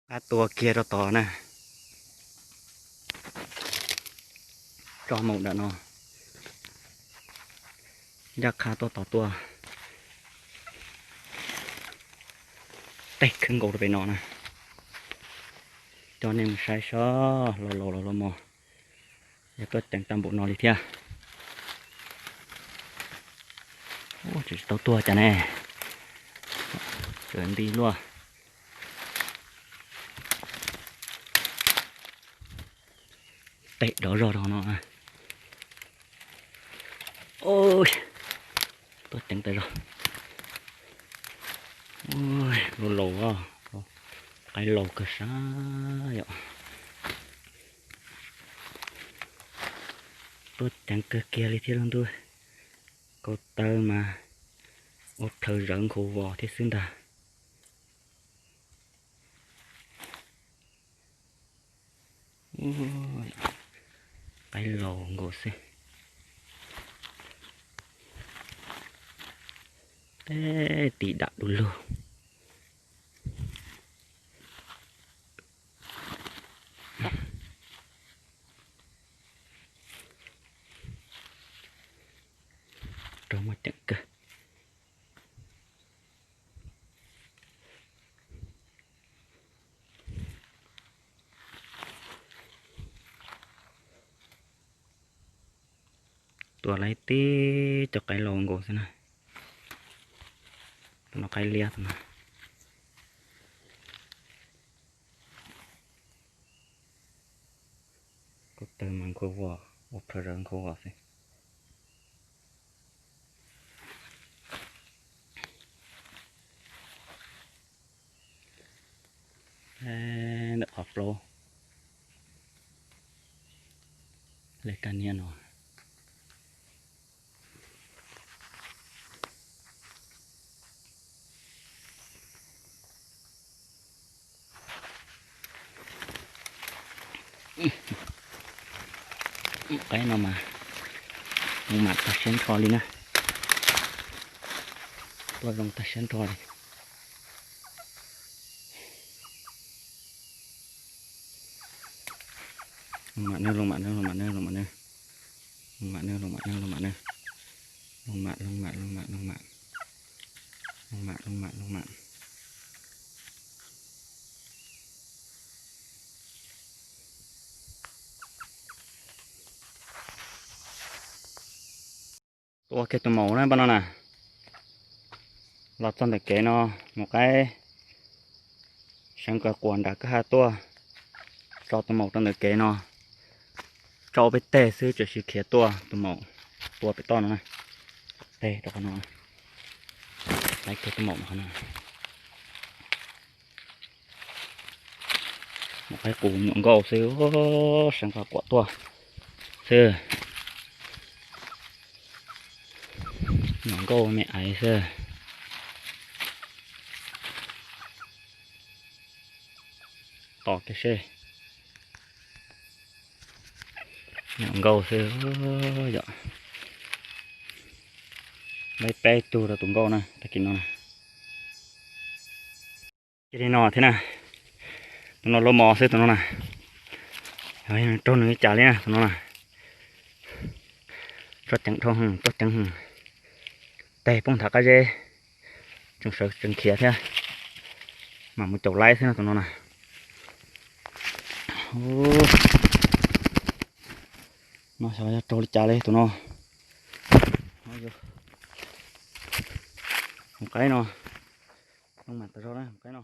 Qab tua kiag rau tod na. Tso mus nram no. Ncaj qha tuaj tod tuaj. Tej khawb nkaus rau pem no na. Coj nej mus saib seb laus laus los laus mos, yog tuaj ceev tau npaum no li thiab. Ub, tseem tsis tau tuag cas ne. Tseem nti luaj. Tej dov zog rau no. Tuaj ceev tas zog. Laus laus, qaib laus kawg sab yom. Tuaj ceev kawg kiag li thiab lub ntuj. Kaus taw mas ua plhaws zawv nkhaus vos thiab xwb ntag. Qaib laus nkaus xwb. Tej tim dam du lug. Rau muaj ceem kawg. Tua lawv tib cov qaib laus nkaus xwb na. Tus no qaib liab tus no. Kaus taw mas nkhaus vos, ua plhaws zawv nkhaus vos xwb. Ntawm qhov plaub, le kaj niab no. Qaib no mas, zoo mam tag siab nrho li na. Tuaj zoo tag siab nrho li. Loos mam nawb, loos mam nawb, loos mam nawb, loos mam nawb. Loos mam nawb, loos mam nawb, loos mam nawb. Loos mam, loos mam, loos mam, loos mam. Loos mam, loos mam, loos mam. Tua kiag tus maum na pab no na. Los txog ntawm kev no, maum qaib seev kawg quas nram kwj ha tuaj. Tso tus maum rau ntawm kev no, tso peb teg xwb tseem khiav tuaj tus maum. Tua pem toj no na, teg rau qhov no, laib kiag tus maum no qhov no. Maum qaib qus nyuam nkauj xwb, seev kawg quas tuaj xwb. Nyuam nkauj me aiv xwb. Tos kiag seb. Nyuam nkauj xwb yom. Laib peb tug rau tus nkauj na tag kis no na. Cia li no thiab na. Tus no lub mos xwb tus no na. Raug nws li cas li na tus no na. Tuaj ceev dhau, tuaj ceev, teg poob nthav qab zeb, tseem sawv tseem khiav thiab. Mam mus caum laib xwb no tus no na. No xyov yog raug li cas li tus no. Mus qaib no, loos mam tas zog na, mus qaib no.